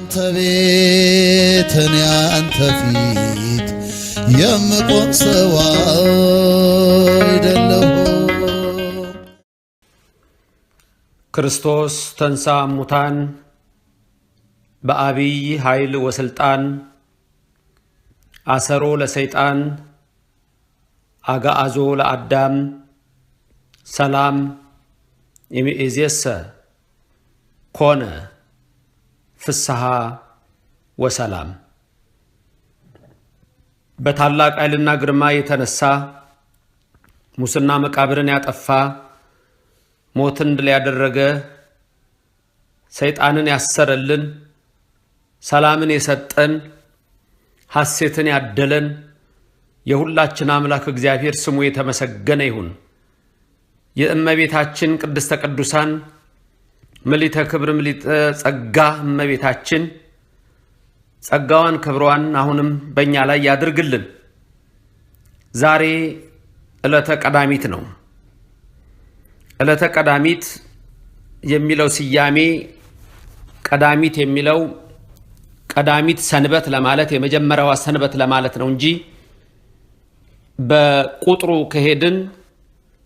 አንተ ቤት እኔ አንተ ፊት የምቆም ሰው አይደለሁም። ክርስቶስ ተንሥአ እሙታን በአቢይ ኃይል ወስልጣን አሰሮ ለሰይጣን አግዓዞ ለአዳም ሰላም እምይእዜሰ ኮነ ፍስሐ ወሰላም። በታላቅ ኃይልና ግርማ የተነሳ፣ ሙስና መቃብርን ያጠፋ፣ ሞትን ድል ያደረገ፣ ሰይጣንን ያሰረልን፣ ሰላምን የሰጠን፣ ሐሴትን ያደለን የሁላችን አምላክ እግዚአብሔር ስሙ የተመሰገነ ይሁን። የእመቤታችን ቅድስተ ቅዱሳን ምሊተ ክብር ምሊተ ጸጋ እመቤታችን ጸጋዋን ክብሯን አሁንም በእኛ ላይ ያድርግልን። ዛሬ ዕለተ ቀዳሚት ነው። ዕለተ ቀዳሚት የሚለው ስያሜ ቀዳሚት የሚለው ቀዳሚት ሰንበት ለማለት፣ የመጀመሪያዋ ሰንበት ለማለት ነው እንጂ በቁጥሩ ከሄድን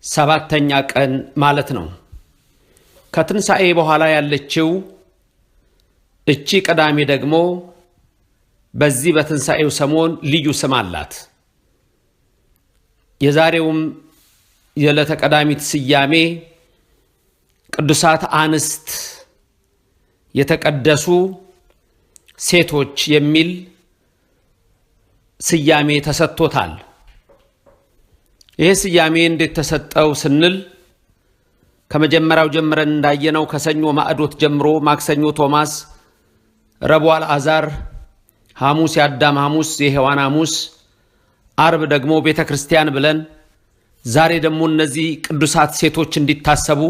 ሰባተኛ ቀን ማለት ነው። ከትንሣኤ በኋላ ያለችው እቺ ቅዳሜ ደግሞ በዚህ በትንሣኤው ሰሞን ልዩ ስም አላት። የዛሬውም የዕለተ ቀዳሚት ስያሜ ቅዱሳት አንስት፣ የተቀደሱ ሴቶች የሚል ስያሜ ተሰጥቶታል። ይህ ስያሜ እንዴት ተሰጠው ስንል ከመጀመሪያው ጀምረን እንዳየነው ከሰኞ ማዕዶት ጀምሮ ማክሰኞ ቶማስ፣ ረቡዕ አልዓዛር፣ ሐሙስ የአዳም ሐሙስ፣ የሔዋን ሐሙስ፣ አርብ ደግሞ ቤተ ክርስቲያን ብለን ዛሬ ደግሞ እነዚህ ቅዱሳት ሴቶች እንዲታሰቡ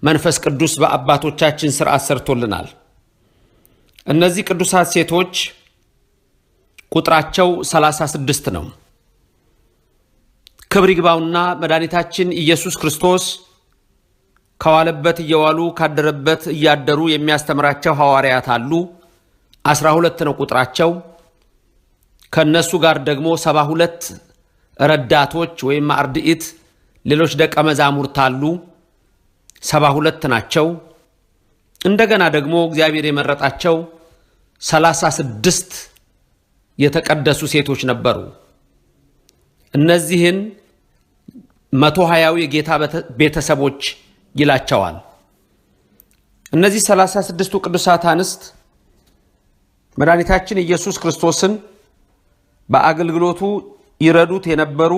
መንፈስ ቅዱስ በአባቶቻችን ሥርዓት ሰርቶልናል። እነዚህ ቅዱሳት ሴቶች ቁጥራቸው 36 ነው። ክብር ይግባውና መድኃኒታችን ኢየሱስ ክርስቶስ ከዋለበት እየዋሉ ካደረበት እያደሩ የሚያስተምራቸው ሐዋርያት አሉ። 12 ነው ቁጥራቸው። ከእነሱ ጋር ደግሞ 72 ረዳቶች ወይም አርድእት፣ ሌሎች ደቀ መዛሙርት አሉ። 72 ናቸው። እንደገና ደግሞ እግዚአብሔር የመረጣቸው 36 የተቀደሱ ሴቶች ነበሩ። እነዚህን 120ው የጌታ ቤተሰቦች ይላቸዋል። እነዚህ 36ቱ ቅዱሳት አንስት መድኃኒታችን ኢየሱስ ክርስቶስን በአገልግሎቱ ይረዱት የነበሩ፣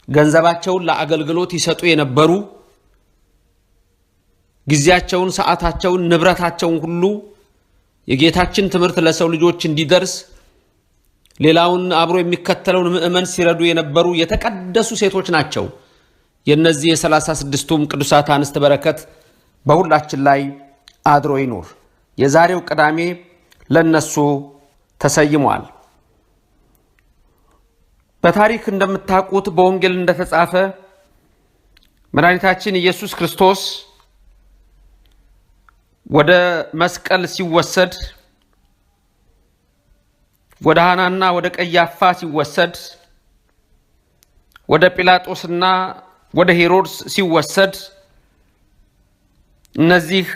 ገንዘባቸውን ለአገልግሎት ይሰጡ የነበሩ፣ ጊዜያቸውን፣ ሰዓታቸውን፣ ንብረታቸውን ሁሉ የጌታችን ትምህርት ለሰው ልጆች እንዲደርስ ሌላውን አብሮ የሚከተለውን ምዕመን ሲረዱ የነበሩ የተቀደሱ ሴቶች ናቸው። የእነዚህ የ36ቱም ቅዱሳት አንስት በረከት በሁላችን ላይ አድሮ ይኑር። የዛሬው ቅዳሜ ለነሱ ተሰይሟል። በታሪክ እንደምታውቁት በወንጌል እንደተጻፈ መድኃኒታችን ኢየሱስ ክርስቶስ ወደ መስቀል ሲወሰድ፣ ወደ ሐናና ወደ ቀያፋ ሲወሰድ፣ ወደ ጲላጦስና ወደ ሄሮድስ ሲወሰድ እነዚህ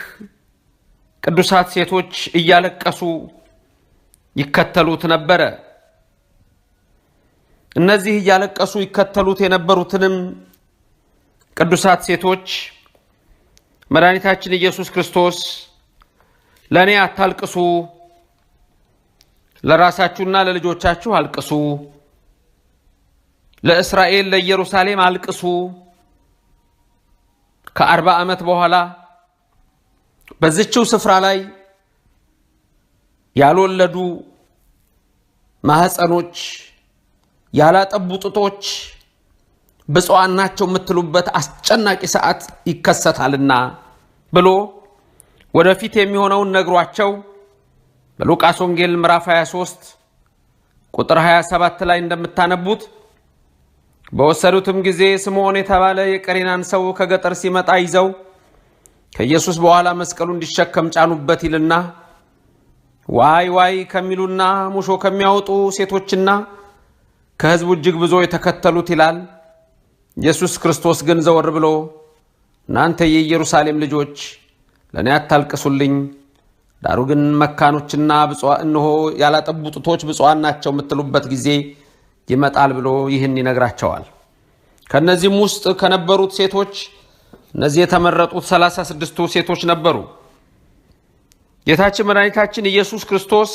ቅዱሳት ሴቶች እያለቀሱ ይከተሉት ነበረ። እነዚህ እያለቀሱ ይከተሉት የነበሩትንም ቅዱሳት ሴቶች መድኃኒታችን ኢየሱስ ክርስቶስ ለእኔ አታልቅሱ፣ ለራሳችሁና ለልጆቻችሁ አልቅሱ፣ ለእስራኤል ለኢየሩሳሌም አልቅሱ፣ ከ40 ዓመት በኋላ በዚችው ስፍራ ላይ ያልወለዱ ማህፀኖች፣ ያላጠቡ ጡቶች ብፁዓን ናቸው የምትሉበት አስጨናቂ ሰዓት ይከሰታልና ብሎ ወደፊት የሚሆነውን ነግሯቸው በሉቃስ ወንጌል ምዕራፍ 23 ቁጥር 27 ላይ እንደምታነቡት በወሰዱትም ጊዜ ስምዖን የተባለ የቀሬናን ሰው ከገጠር ሲመጣ ይዘው ከኢየሱስ በኋላ መስቀሉ እንዲሸከም ጫኑበት ይልና ዋይ ዋይ ከሚሉና ሙሾ ከሚያወጡ ሴቶችና ከሕዝቡ እጅግ ብዙ የተከተሉት ይላል። ኢየሱስ ክርስቶስ ግን ዘወር ብሎ እናንተ የኢየሩሳሌም ልጆች ለእኔ አታልቅሱልኝ፣ ዳሩ ግን መካኖችና እነሆ ያላጠቡ ጡቶች ብፁዓን ናቸው የምትሉበት ጊዜ ይመጣል ብሎ ይህን ይነግራቸዋል። ከእነዚህም ውስጥ ከነበሩት ሴቶች እነዚህ የተመረጡት 36ቱ ሴቶች ነበሩ። ጌታችን መድኃኒታችን ኢየሱስ ክርስቶስ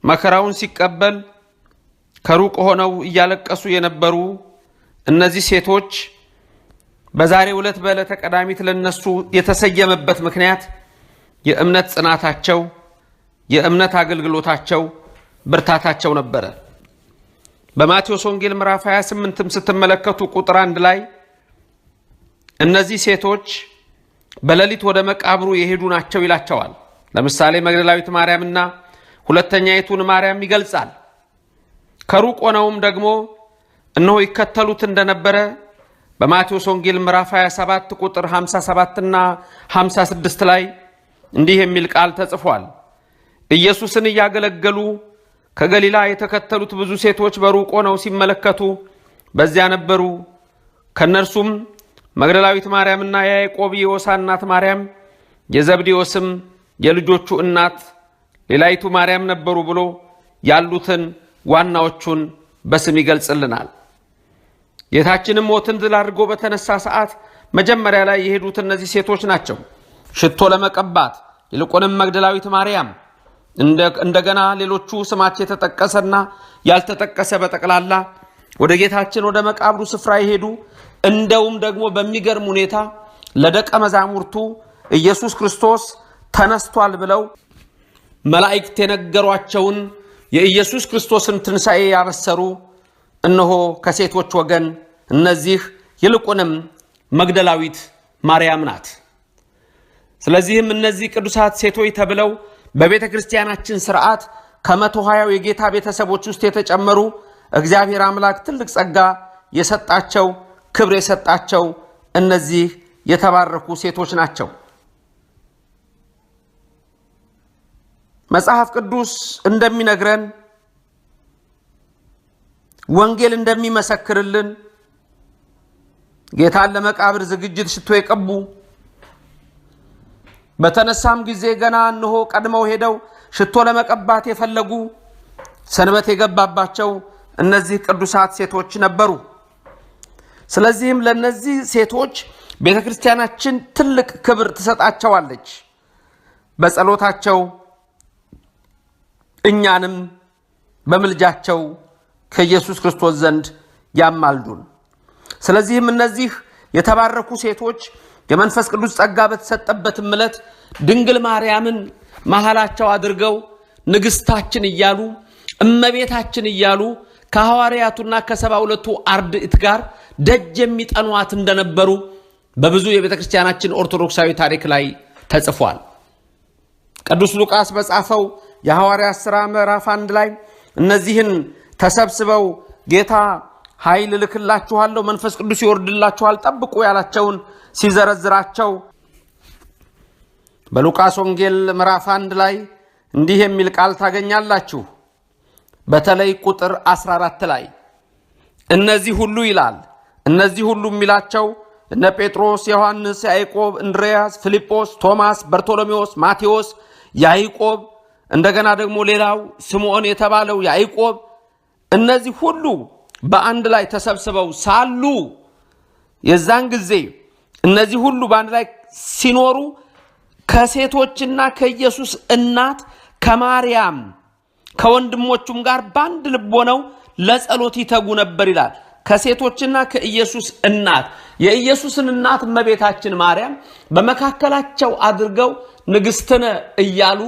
መከራውን ሲቀበል ከሩቅ ሆነው እያለቀሱ የነበሩ እነዚህ ሴቶች በዛሬው ዕለት በዕለተ ቀዳሚት ለነሱ የተሰየመበት ምክንያት የእምነት ጽናታቸው፣ የእምነት አገልግሎታቸው፣ ብርታታቸው ነበረ። በማቴዎስ ወንጌል ምዕራፍ 28ም ስትመለከቱ ቁጥር 1 ላይ እነዚህ ሴቶች በሌሊት ወደ መቃብሩ የሄዱ ናቸው ይላቸዋል። ለምሳሌ መግደላዊት ማርያምና ሁለተኛይቱን ማርያም ይገልጻል። ከሩቅ ሆነውም ደግሞ እነሆ ይከተሉት እንደነበረ በማቴዎስ ወንጌል ምዕራፍ 27 ቁጥር 57 እና 56 ላይ እንዲህ የሚል ቃል ተጽፏል። ኢየሱስን እያገለገሉ ከገሊላ የተከተሉት ብዙ ሴቶች በሩቅ ሆነው ሲመለከቱ በዚያ ነበሩ። ከእነርሱም መግደላዊት ማርያምና የያዕቆብ የዮሳ እናት ማርያም፣ የዘብዴዎስም የልጆቹ እናት ሌላይቱ ማርያም ነበሩ ብሎ ያሉትን ዋናዎቹን በስም ይገልጽልናል። ጌታችንም ሞትን ድል አድርጎ በተነሳ ሰዓት መጀመሪያ ላይ የሄዱት እነዚህ ሴቶች ናቸው፣ ሽቶ ለመቀባት ይልቁንም መግደላዊት ማርያም፣ እንደገና ሌሎቹ ስማቸው የተጠቀሰና ያልተጠቀሰ በጠቅላላ ወደ ጌታችን ወደ መቃብሩ ስፍራ የሄዱ እንደውም ደግሞ በሚገርም ሁኔታ ለደቀ መዛሙርቱ ኢየሱስ ክርስቶስ ተነስቷል ብለው መላእክት የነገሯቸውን የኢየሱስ ክርስቶስን ትንሣኤ ያበሰሩ እነሆ ከሴቶች ወገን እነዚህ ይልቁንም መግደላዊት ማርያም ናት። ስለዚህም እነዚህ ቅዱሳት ሴቶች ተብለው በቤተ ክርስቲያናችን ስርዓት ከ120ው የጌታ ቤተሰቦች ውስጥ የተጨመሩ እግዚአብሔር አምላክ ትልቅ ጸጋ የሰጣቸው ክብር የሰጣቸው እነዚህ የተባረኩ ሴቶች ናቸው። መጽሐፍ ቅዱስ እንደሚነግረን ወንጌል እንደሚመሰክርልን ጌታን ለመቃብር ዝግጅት ሽቶ የቀቡ በተነሳም ጊዜ ገና እንሆ ቀድመው ሄደው ሽቶ ለመቀባት የፈለጉ ሰንበት የገባባቸው እነዚህ ቅዱሳት ሴቶች ነበሩ። ስለዚህም ለእነዚህ ሴቶች ቤተ ክርስቲያናችን ትልቅ ክብር ትሰጣቸዋለች። በጸሎታቸው እኛንም በምልጃቸው ከኢየሱስ ክርስቶስ ዘንድ ያማልዱን። ስለዚህም እነዚህ የተባረኩ ሴቶች የመንፈስ ቅዱስ ጸጋ በተሰጠበትም ዕለት ድንግል ማርያምን መሃላቸው አድርገው ንግሥታችን እያሉ እመቤታችን እያሉ ከሐዋርያቱና ከ72ቱ አርድእት ጋር ደጅ የሚጠኗት እንደነበሩ በብዙ የቤተ ክርስቲያናችን ኦርቶዶክሳዊ ታሪክ ላይ ተጽፏል። ቅዱስ ሉቃስ በጻፈው የሐዋርያት ሥራ ምዕራፍ 1 ላይ እነዚህን ተሰብስበው ጌታ ኃይል እልክላችኋለሁ፣ መንፈስ ቅዱስ ይወርድላችኋል፣ ጠብቁ ያላቸውን ሲዘረዝራቸው በሉቃስ ወንጌል ምዕራፍ 1 ላይ እንዲህ የሚል ቃል ታገኛላችሁ። በተለይ ቁጥር 14 ላይ እነዚህ ሁሉ ይላል። እነዚህ ሁሉ የሚላቸው እነ ጴጥሮስ፣ ዮሐንስ፣ ያዕቆብ፣ እንድርያስ፣ ፊልጶስ፣ ቶማስ፣ በርቶሎሜዎስ፣ ማቴዎስ፣ ያዕቆብ፣ እንደገና ደግሞ ሌላው ስምዖን የተባለው ያዕቆብ፣ እነዚህ ሁሉ በአንድ ላይ ተሰብስበው ሳሉ የዛን ጊዜ እነዚህ ሁሉ በአንድ ላይ ሲኖሩ ከሴቶችና ከኢየሱስ እናት ከማርያም ከወንድሞቹም ጋር በአንድ ልብ ሆነው ለጸሎት ይተጉ ነበር ይላል። ከሴቶችና ከኢየሱስ እናት የኢየሱስን እናት እመቤታችን ማርያም በመካከላቸው አድርገው ንግሥትነ እያሉ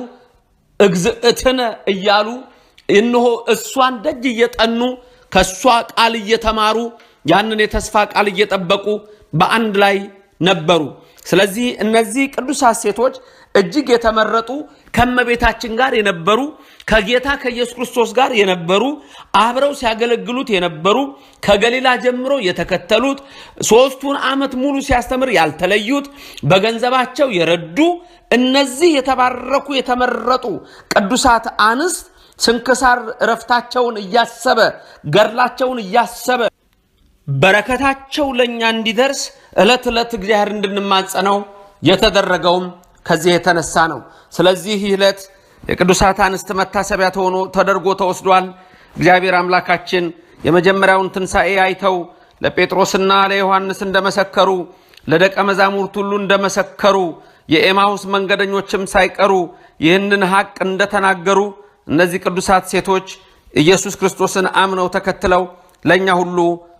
እግዝእትነ እያሉ እነሆ እሷን ደጅ እየጠኑ ከእሷ ቃል እየተማሩ ያንን የተስፋ ቃል እየጠበቁ በአንድ ላይ ነበሩ። ስለዚህ እነዚህ ቅዱሳት ሴቶች እጅግ የተመረጡ፣ ከእመቤታችን ጋር የነበሩ፣ ከጌታ ከኢየሱስ ክርስቶስ ጋር የነበሩ፣ አብረው ሲያገለግሉት የነበሩ፣ ከገሊላ ጀምሮ የተከተሉት፣ 3ቱን ዓመት ሙሉ ሲያስተምር ያልተለዩት፣ በገንዘባቸው የረዱ፣ እነዚህ የተባረኩ የተመረጡ ቅዱሳት አንስት ስንክሳር እረፍታቸውን እያሰበ፣ ገድላቸውን እያሰበ፣ በረከታቸው ለእኛ እንዲደርስ ዕለት ዕለት እግዚአብሔር እንድንማጸነው የተደረገውም ከዚህ የተነሳ ነው። ስለዚህ ይህ ዕለት የቅዱሳት አንስት መታሰቢያ ተሆኖ ተደርጎ ተወስዷል። እግዚአብሔር አምላካችን የመጀመሪያውን ትንሣኤ አይተው ለጴጥሮስና ለዮሐንስ እንደመሰከሩ፣ ለደቀ መዛሙርት ሁሉ እንደመሰከሩ፣ የኤማሁስ መንገደኞችም ሳይቀሩ ይህንን ሐቅ እንደተናገሩ፣ እነዚህ ቅዱሳት ሴቶች ኢየሱስ ክርስቶስን አምነው ተከትለው ለእኛ ሁሉ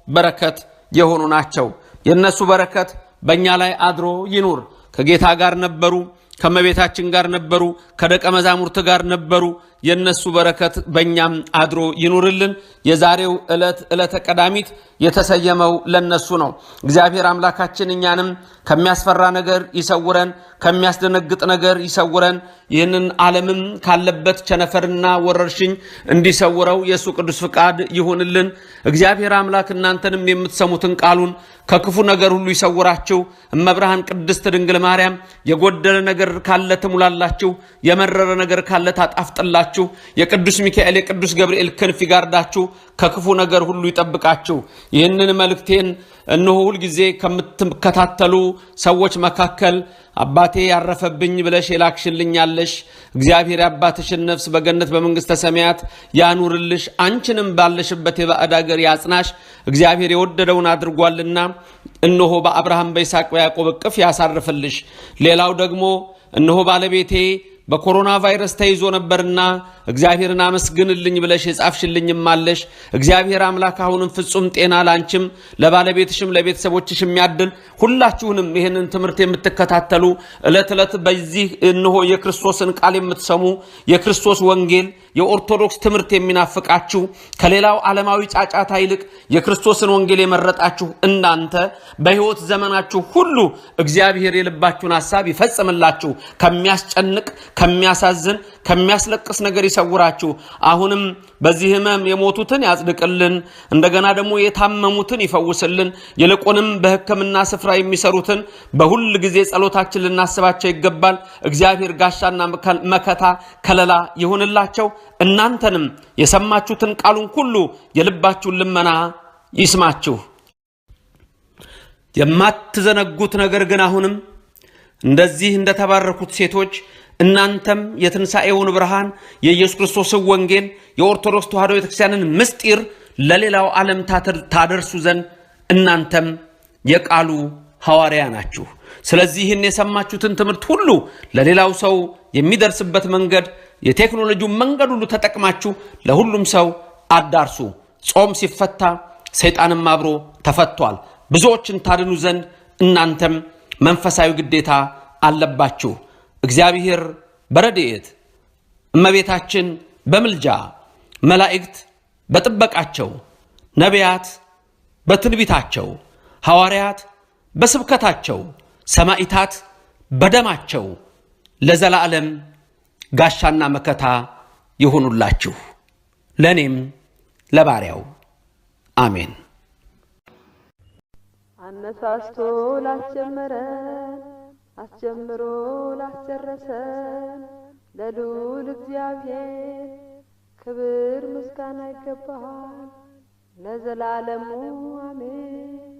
በረከት የሆኑ ናቸው። የእነሱ በረከት በእኛ ላይ አድሮ ይኑር። ከጌታ ጋር ነበሩ፣ ከመቤታችን ጋር ነበሩ፣ ከደቀ መዛሙርት ጋር ነበሩ። የእነሱ በረከት በእኛም አድሮ ይኑርልን። የዛሬው ዕለት ዕለተ ቀዳሚት የተሰየመው ለነሱ ነው። እግዚአብሔር አምላካችን እኛንም ከሚያስፈራ ነገር ይሰውረን፣ ከሚያስደነግጥ ነገር ይሰውረን። ይህንን ዓለምም ካለበት ቸነፈርና ወረርሽኝ እንዲሰውረው የእሱ ቅዱስ ፍቃድ ይሁንልን። እግዚአብሔር አምላክ እናንተንም የምትሰሙትን ቃሉን ከክፉ ነገር ሁሉ ይሰውራችሁ። እመብርሃን ቅድስት ድንግል ማርያም የጎደለ ነገር ካለ ትሙላላችሁ፣ የመረረ ነገር ካለ ታጣፍጥላችሁ። የቅዱስ ሚካኤል የቅዱስ ገብርኤል ክንፍ ይጋርዳችሁ፣ ከክፉ ነገር ሁሉ ይጠብቃችሁ። ይህንን መልእክቴን እነሆ ሁልጊዜ ከምትከታተሉ ሰዎች መካከል አባቴ ያረፈብኝ ብለሽ የላክሽልኝ ያለሽ፣ እግዚአብሔር የአባትሽን ነፍስ በገነት በመንግሥተ ሰማያት ያኑርልሽ፣ አንቺንም ባለሽበት የባዕድ አገር ያጽናሽ። እግዚአብሔር የወደደውን አድርጓልና እነሆ በአብርሃም በይስሐቅ በያዕቆብ እቅፍ ያሳርፍልሽ። ሌላው ደግሞ እነሆ ባለቤቴ በኮሮና ቫይረስ ተይዞ ነበርና እግዚአብሔርን አመስግንልኝ ብለሽ የጻፍሽልኝም አለሽ። እግዚአብሔር አምላክ አሁንም ፍጹም ጤና ላንቺም ለባለቤትሽም ለቤተሰቦችሽ የሚያድል፣ ሁላችሁንም ይህንን ትምህርት የምትከታተሉ፣ ዕለት ዕለት በዚህ እነሆ የክርስቶስን ቃል የምትሰሙ፣ የክርስቶስ ወንጌል የኦርቶዶክስ ትምህርት የሚናፍቃችሁ፣ ከሌላው ዓለማዊ ጫጫታ ይልቅ የክርስቶስን ወንጌል የመረጣችሁ እናንተ በሕይወት ዘመናችሁ ሁሉ እግዚአብሔር የልባችሁን ሐሳብ ይፈጽምላችሁ። ከሚያስጨንቅ፣ ከሚያሳዝን፣ ከሚያስለቅስ ነገር ይሰውራችሁ። አሁንም በዚህ ሕመም የሞቱትን ያጽድቅልን፣ እንደገና ደግሞ የታመሙትን ይፈውስልን። ይልቁንም በሕክምና ስፍራ የሚሰሩትን በሁል ጊዜ ጸሎታችን ልናስባቸው ይገባል። እግዚአብሔር ጋሻና መከታ ከለላ ይሁንላቸው። እናንተንም የሰማችሁትን ቃሉን ሁሉ የልባችሁን ልመና ይስማችሁ። የማትዘነጉት ነገር ግን አሁንም እንደዚህ እንደተባረኩት ሴቶች እናንተም የትንሣኤውን ብርሃን፣ የኢየሱስ ክርስቶስን ወንጌል፣ የኦርቶዶክስ ተዋሕዶ ቤተክርስቲያንን ምስጢር ለሌላው ዓለም ታደርሱ ዘንድ እናንተም የቃሉ ሐዋርያ ናችሁ። ስለዚህ ይህን የሰማችሁትን ትምህርት ሁሉ ለሌላው ሰው የሚደርስበት መንገድ የቴክኖሎጂውን መንገድ ሁሉ ተጠቅማችሁ ለሁሉም ሰው አዳርሱ። ጾም ሲፈታ ሰይጣንም አብሮ ተፈቷል። ብዙዎችን ታድኑ ዘንድ እናንተም መንፈሳዊ ግዴታ አለባችሁ። እግዚአብሔር በረድኤት፣ እመቤታችን በምልጃ፣ መላእክት በጥበቃቸው፣ ነቢያት በትንቢታቸው፣ ሐዋርያት በስብከታቸው፣ ሰማዕታት በደማቸው ለዘላለም ጋሻና መከታ ይሁኑላችሁ፣ ለእኔም ለባሪያው አሜን። አነሳስቶ ላስጀመረን፣ አስጀምሮ ላስጨረሰን ለልዑል እግዚአብሔር ክብር ምስጋና ይገባል ለዘላለሙ አሜን።